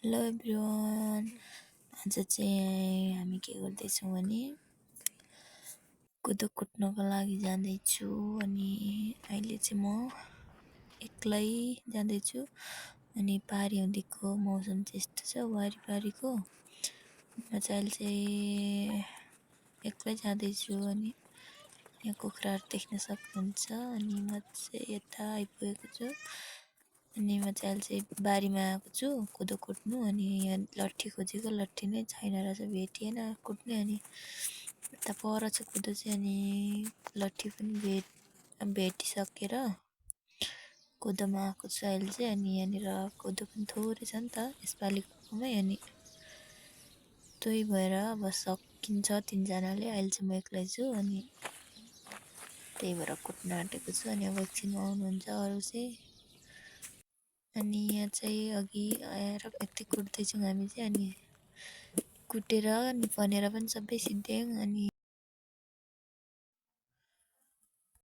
Hello everyone. आज चाहिँ हामी के गर्दैछौँ भने कुदो कुट्नको लागि जाँदैछु। अनि अहिले चाहिँ म एक्लै जाँदैछु। अनि पारी हुँदीको मौसम चाहिँ यस्तो छ वारिपारीको। म चाहिँ अहिले चाहिँ एक्लै जाँदैछु। अनि यहाँ कुखुराहरू देख्न सक्नुहुन्छ। अनि म चाहिँ यता आइपुगेको छु। अनि म चाहिँ अहिले चाहिँ बारीमा आएको छु कुदो कुट्नु। अनि यहाँ लट्ठी खोजेको, लट्ठी नै छैन रहेछ, भेटिएन कुट्ने। अनि यता पर छ कुदो चाहिँ। अनि लट्ठी पनि भेटिसकेर कुदोमा आएको छु अहिले चाहिँ। अनि यहाँनिर कुदो पनि थोरै छ नि त यसपालिकोमै। अनि त्यही भएर अब सकिन्छ तिनजनाले। अहिले चाहिँ म एक्लै छु। अनि त्यही भएर कुट्न आँटेको छु। अनि अब एकछिनमा आउनुहुन्छ अरू चाहिँ। अनि यहाँ चाहिँ अघि आएर यति कुट्दैछौँ हामी चाहिँ। अनि कुटेर अनि बनेर पनि सबै सिद्ध्यायौँ। अनि